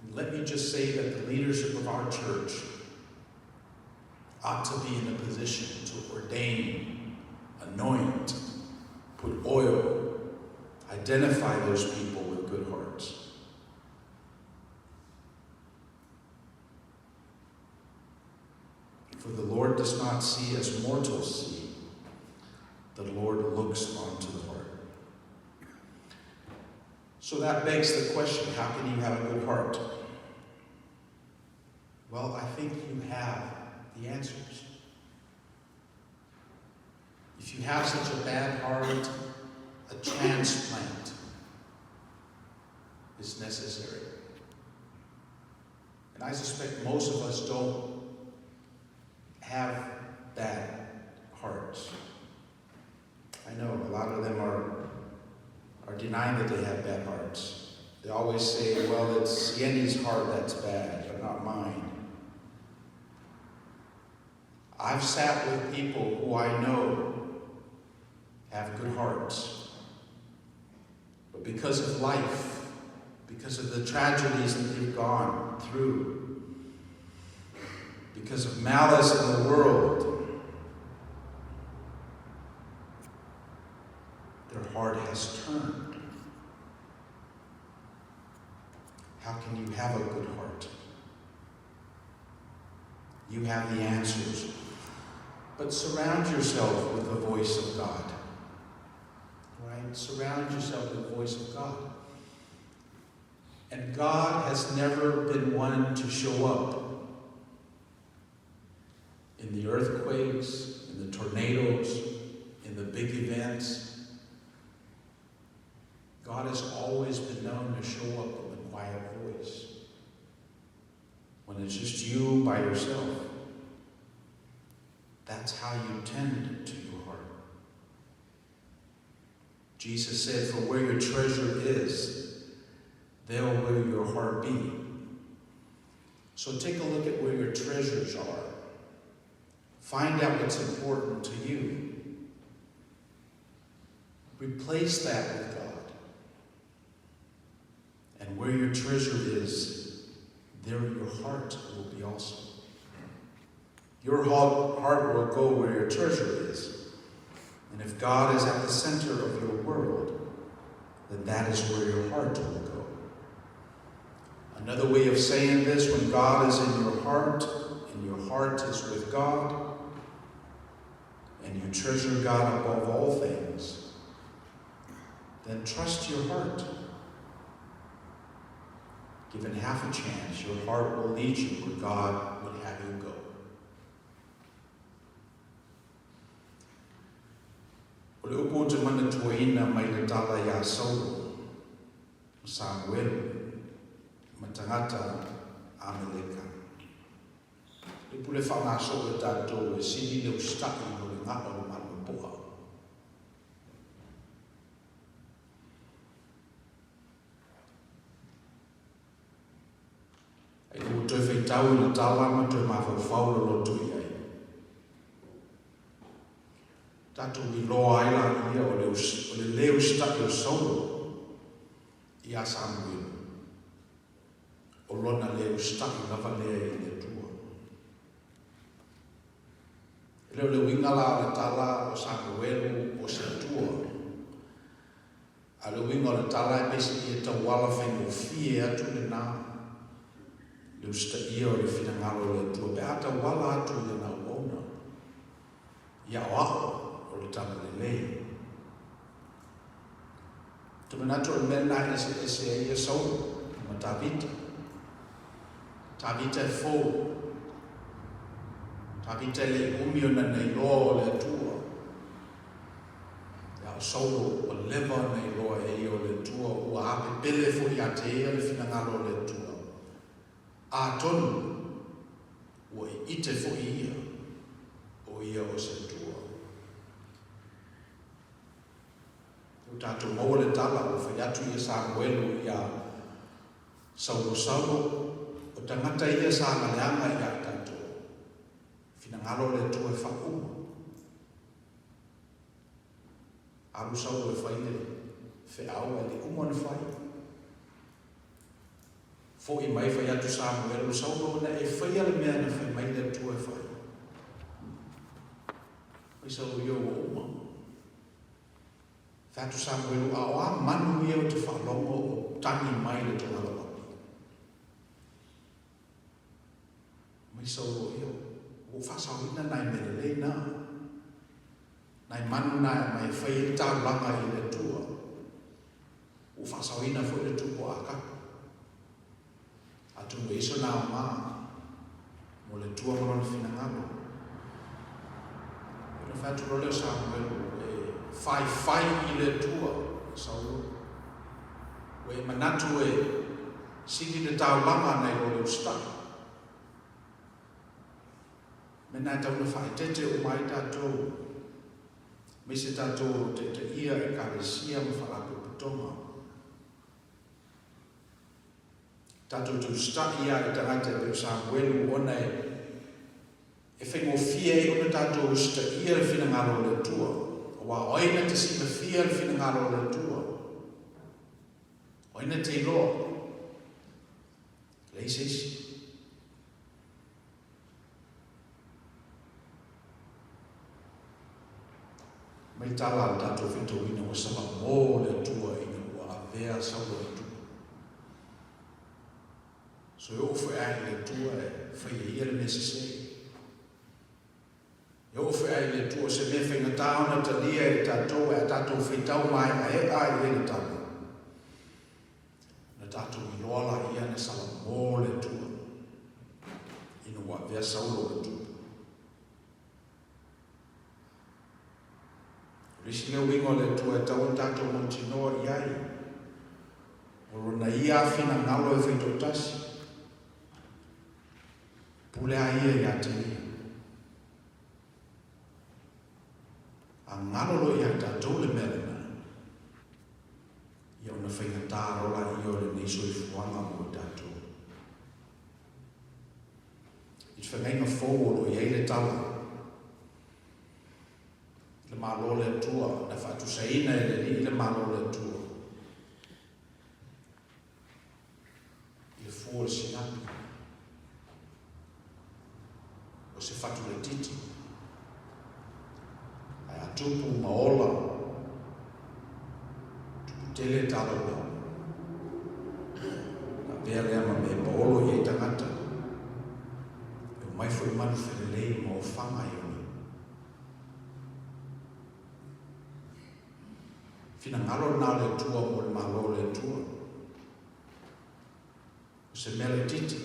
And let me just say that the leadership of our church ought to be in a position to ordain, anoint, put oil, identify those people with good hearts. For the Lord does not see as mortals see. The Lord looks onto the heart. So that begs the question, how can you have a good heart? Well, I think you have the answers. If you have such a bad heart, a transplant is necessary. And I suspect most of us don't have bad hearts. I know a lot of them are denying that they have bad hearts. They always say, well, it's Yenny's heart that's bad, but not mine. I've sat with people who I know have good hearts, but because of life, because of the tragedies that they've gone through, because of malice in the world, their heart has turned. How can you have a good heart? You have the answers. But surround yourself with the voice of God. Right? Surround yourself with the voice of God. And God has never been one to show up in the earthquakes, in in the tornadoes, in the big events. God has always been known to show up in the quiet voice. When it's just you by yourself, that's how you tend to your heart. Jesus said, For where your treasure is, there will your heart be. So take a look at where your treasures are. Find out what's important to you. Replace that with God. And where your treasure is, there your heart will be also. Your heart will go where your treasure is. And if God is at the center of your world, then that is where your heart will go. Another way of saying this, when God is in your heart, and your heart is with God, and you treasure God above all things, then trust your heart. Given half a chance, your heart will lead you where God would have you go. O le upu ou te manatuaina mai le tala iā Saulo, ma Samuelu, ma tagata Ameleka. Le pule faagasolo e tatou e sili le usitai i lo le ga'a o le malu po'a. Ai ua toe faitau i le tala ma toe mafaufau loloto i ai. Tatou iloa ai laia o le, o le lē usitai o Saulo iā Samuelu, o lona lē usitai lava lea i le Atua. E le o le uiga la o le tala o Samuelu o se Atua, a o le uiga o le tala e peiseai e tauala faigofie atu lenā le usitaia o le finagalo o le Atua pe a tauala atu i ana auauna i aoao o le talalelei. Ou te manatu o le mea lena e eseese ai ia Saulo ma Tavita. Tavita e fou. Tavita e le i umi ona na iloa o le Atua. A o Saulo ua leva ona iloa e ia o le Atua, ua apepele foi ia te ia le finagalo o le Atua. Atonu ua iite foi ia o ia o se Atua. Ua tatou maua le tala ua fai atu ia Samuelu iā Saulo, Saulo, o tagata ia sa galeaga iā i tatou. Finagalo o le Atua e faauma. Alu Saulo e fai le feau ae le uma ona fai. Foʻi mai fai atu Samuelu, Saulo, na e faia le mea na fai mai le Atua e fai. Fai Saulo ia ua uma. Fai atu Samuelu, A o a manu ia ou te faalogo o tagi mai le togalapapi? Mai Saulo ia, Ua ou faasaoina nai mea lelei na. Nai manu na e aumai e fai ai le taulaga i le Atua. Ua ou faasaoina foi le tupu o Akaka. Atonu e i ai sona aoga mo le Atua ma lona finagalo. Ona fai atu loa lea o Samuelu, E faifai i le Atua, e Saulo. Ua e manatu e sili le taulaga nai lo le usitai. Mena e tau ina faaeteete uma ai tatou, aemaise tatou o lo o taitaia Ekalesia ma Faalapotopotoga. Tatou te usitai ia i tagata e pei o Samuelu ona e e faigofie ai ona tatou usitaia le finagalo o le Atua, aua o ai na te silafia le finagalo o le Atua? O ai na te iloa? Leai se isi. Mai tala a le tatou faitauina ua salamō le Atua ina ua avea Saulo i tupu. So e oo foi a i le Atua e fai e ia le mea sesē. E oo foi a i le Atua o se mea faigata ona talia e tatou e a tatou faitau maeaea ai i le tala. Na tatou iloa la ia na salamō le Atua ina ua avea Saulo i tupu. O le isi lea uiga o le Atua e tatau ona tatou mautinoa i ai, o Lona Ia finagalo e faitoatasi, pule a Ia ia te Ia. A galo loa ia i tatou le mea lena, ia ona faigata loa laia o lenei soifuaga mo i tatou. I le feagaiga fou o lo o i ai le tala, i le Malo o le Atua, na faatusaina e le Alii le Malo o le Atua i le fua o le sinapi, o se fatu laitiiti, ae a tupu ma ola, tupu tele talaulau, na avea lea ma mea e paolo i ai tagata, e omai foi manu felelei ma ofaga i ona finagalo lena o le Atua mo le Malo o le Atua. O se mea laitiiti,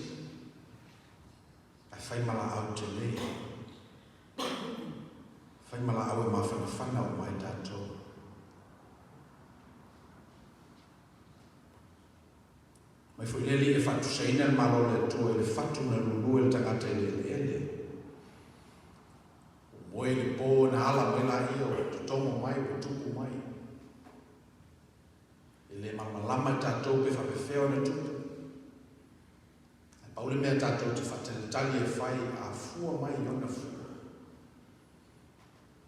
ae fai ma laau tele, fai ma laau e mafanafana uma ai tatou. Mai foi le Alii e faatusaina le Malo o le Atua i le fatu na lulu e le tagata i le eleele. Ua moe i le po na ala mai laia ua totogo mai ua tupu mai. E le malamalama i tatou pe faapefea ona tupu. Ae pau le mea tatou te faatalitali e fai a fua mai i ona fua.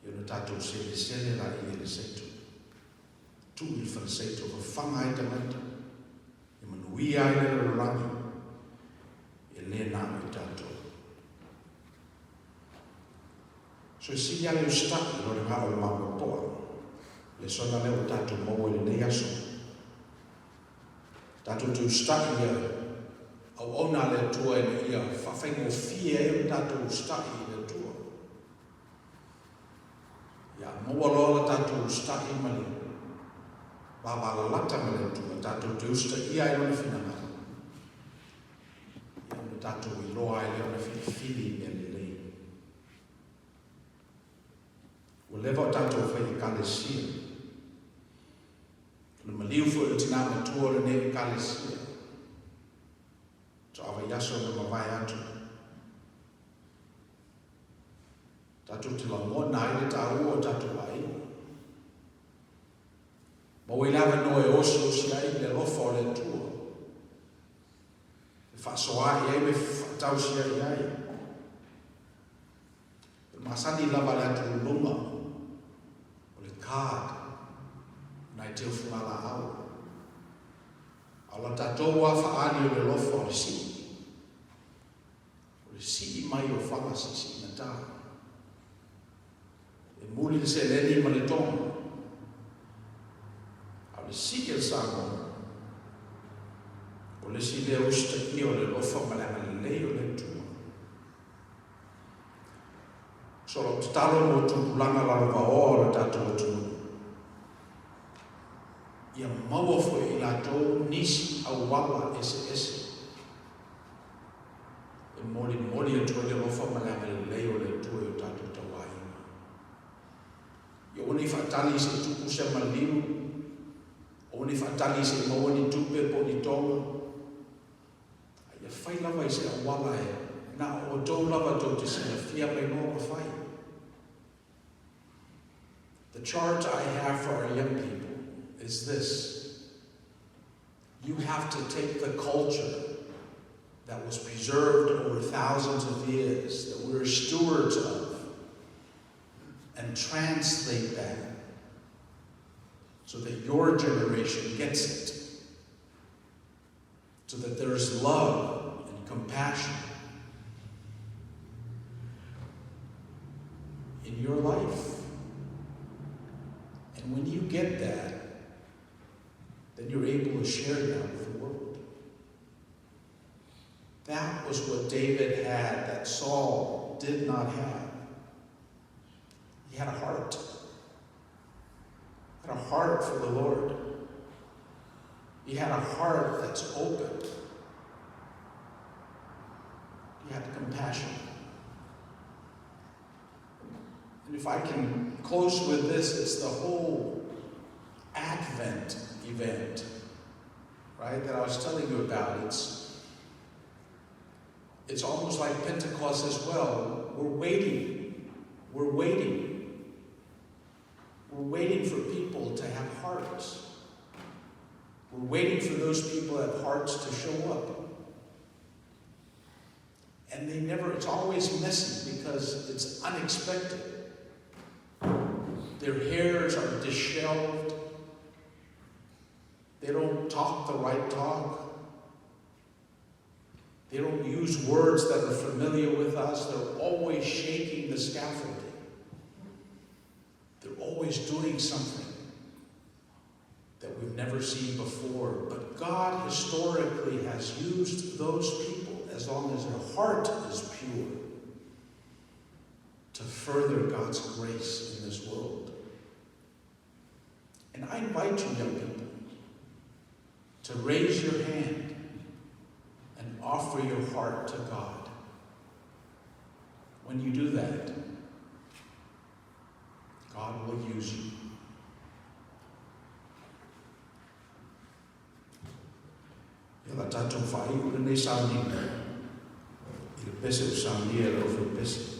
I ona tatou selesele laia i le seito. Tuu i le faleseito fafaga ai tagata. E manuia ai le lalolagi e le na o i tatou. So e sili lava le usitai i lo le gao o le mamoe poa. Lesona lea ua tatou maua i lenei aso. Tatou te usitai ia auauna a le Atua ina ia faafaigofie ai ona tatou usitai i le Atua. Ia maua loa la tatou usitai ma le vavalalata ma le Atua, tatou te usitaia ai Lona finagalo. Ia ona tatou iloa ai lea ona filifili i mea lelei. Ua leva o tatou fai Ekalesia. O le maliu foi o le tinā matua o lenei Ekalesia. Faatoa vaiaso na mavae atu. Tatou te lagona ai le taua o tatou aiga. Maua ai le avanoa e osiosi ai le alofa o le Atua. E faasoa i ai ma e faatausi ai ai. O le masani lava le atululuga o le card nai teu fugalaau. A o la tatou a faaali o le alofa o le sii. O le sii mai o fala siisiigata. E muli le seleni ma le toga. A o le sii a le Samoa, o le isi lea usitaia o le alofa ma le agalelei o le Atua. So lau tatalo mo tupulaga lalovaoa o le tatou atunuu, ia maua foi e i latou nisi auala eseese e molimoli atu ai le alofa ma le agalelei o le Atua i o tatou tauaiga. Ia aua ne i faatali i se i tupu se maliu, aua ne i faatali i se i maua ni tupe po o ni toga, a ia fai lava i se auala e na o outou lava tou te silafia ma iloa ona fai. The charge I have for our young people is this. You have to take the culture that was preserved over thousands of years, that we're stewards of, and translate that so that your generation gets it. So that there's love and compassion in your life. And when you get that, then you're able to share that with the world. That was what David had that Saul did not have. He had a heart. He had a heart for the Lord. He had a heart that's open. He had compassion. And If I can close with this, it's the whole Advent event, right, that I was telling you about. It's almost like Pentecost as well. We're waiting. We're waiting. We're waiting for people to have hearts. We're waiting for those people that have hearts to show up. And they never, it's always messy because it's unexpected. Their hairs are disheveled. They don't talk the right talk. They don't use words that are familiar with us. They're always shaking the scaffolding. They're always doing something that we've never seen before. But God historically has used those people, as long as their heart is pure, to further God's grace in this world. And I invite you, young people, to raise your hand and offer your heart to God. When you do that, God will use you. Ia la tatou faaiu lenei sauniga i le pese ua saunia e le aufai-pese.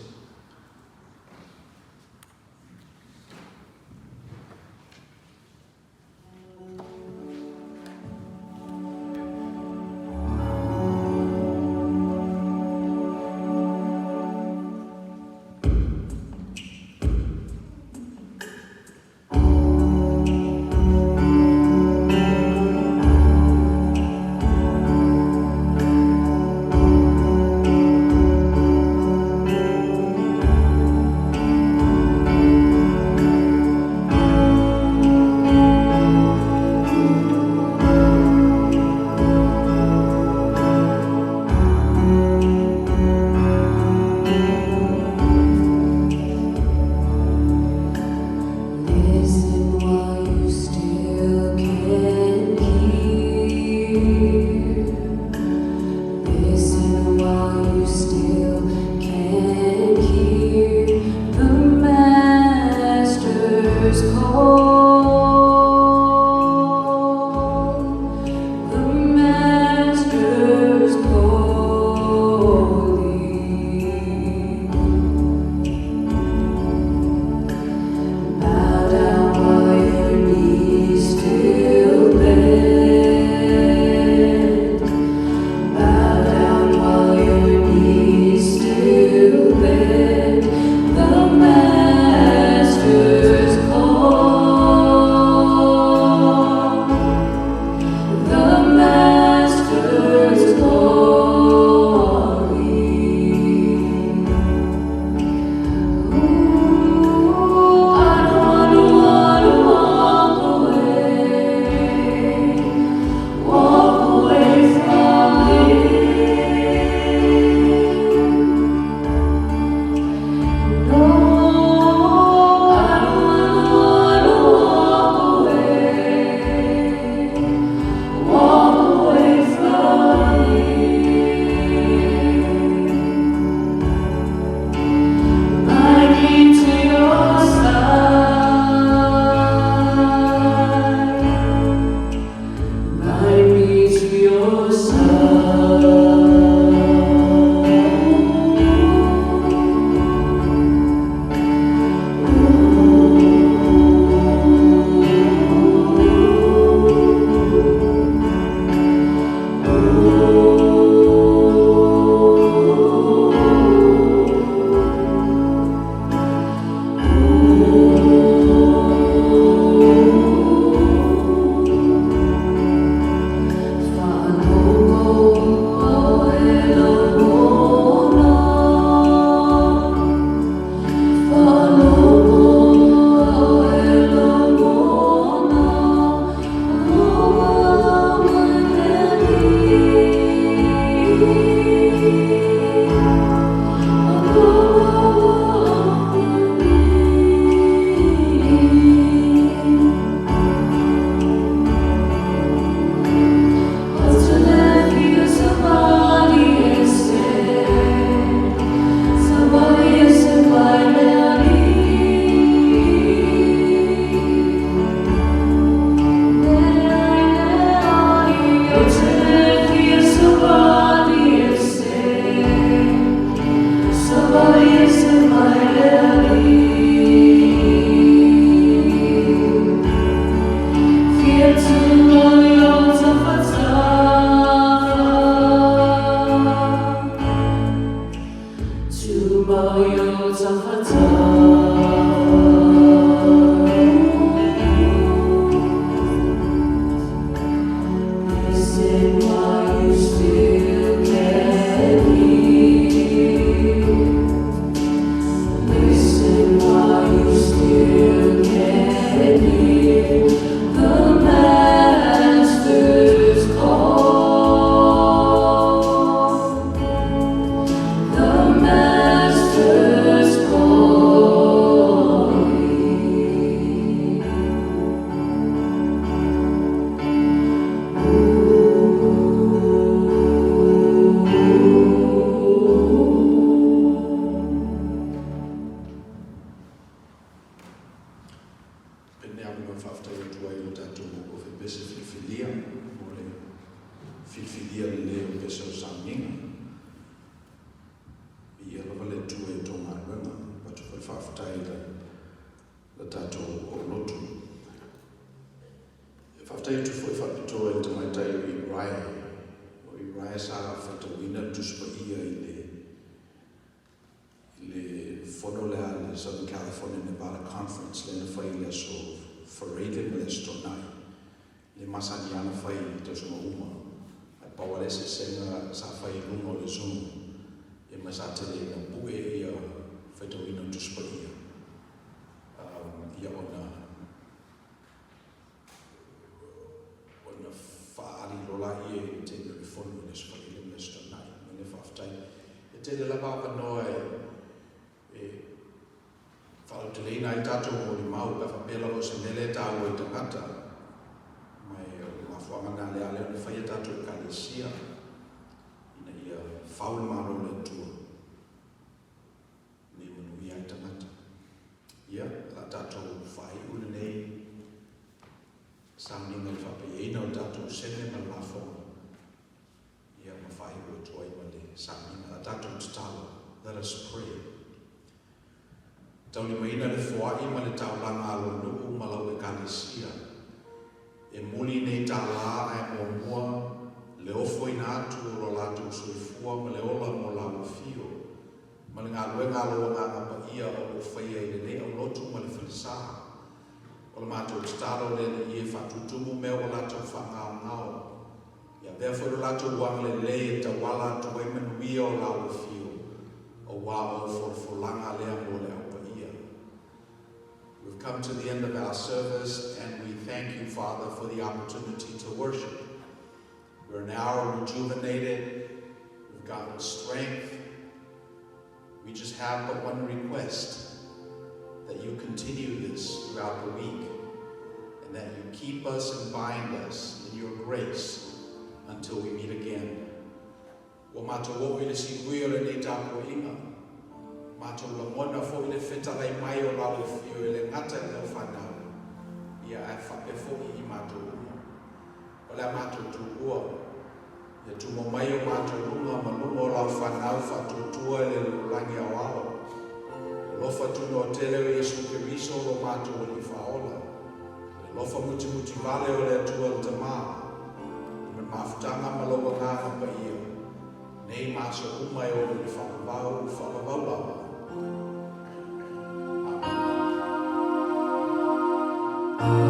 filifilia mo le filifilia lelei o pese o sauniga. Viia lava le Atua i a outou galuega. Avatu foi le faafetai i le tatou aulotu. E faafetai atu foi faapitoa i le tamaitai o Irae. O Irae sa faitauina le Tusi Paia i le i le fono lea a le Southern California Nevada Conference lea na fai i le aso Faraile ma le aso Toonai. Le masani lava ona fai i tausaga uma, ae pau lava le eseesega sa fai i luga o le Zoom, ia ma sa tele ina pue ia faitauina o Tusi Paia, ia ona ona faaali loa laia i le taimi o le fono i le Aso Faraile ma le Aso Toonai. Ma le faafetai. E tele lava avanoa e e faalauteleina ai tatou molimau pe a faapea lava o se mea lea e taua i tagata. Ma e o le mafuaaga lena lea ala ai ona fai a tatou Ekalesia ina ia fau le Malo o le Atua ina ia manuia ai tagata. Ia, o le a tatou faaiu lenei sauniga i le faapaiaina o le tatou sene ma le lafoga, ia ma faaiu atu ai ma le sauniga. O le a tatou tatalo. Let us pray. Taulimaina le foai ma le taulaga a lou nuu ma lau Ekalesia. E muli nei tālā ae muamua le ofoina atu o lo latou soifua ma le ola mo lau afio ma le galuega a lou Agaga Paia o lo o faia i lenei aulotu ma le falesa. O le matou tatalo le Alii e faatutumu mea ua latou faagaogao. Ia avea foi lo latou agalelei e tauala atu ai manuia o lau afio, auā o folafolaga lea mo le Au Paia. We've come to the end of our service and we thank you, Father, for the opportunity to worship. We're now rejuvenated, we've gotten strength. We just have but one request, that you continue this throughout the week and that you keep us and bind us in your grace until we meet again. Ua matou oo i le siui o lenei tapuaiga, matou lagona foi le fetalai mai o lau afio e le gata i lau fanau, ia ae faapea foi i matou uma. O le a matou tuua, ia tumo mai o matou luga ma luga o lau fanau faatuatua i le lalolagi aoao. Le alofa tunoa tele o Iesu Keriso lo matou Alii Faaola, le alofa mutimutivale o le Atua le Tama, le mafutaga ma lou Agaga Paia, nei ma aso uma e oo i le faavavau, faavavau lava. Amene.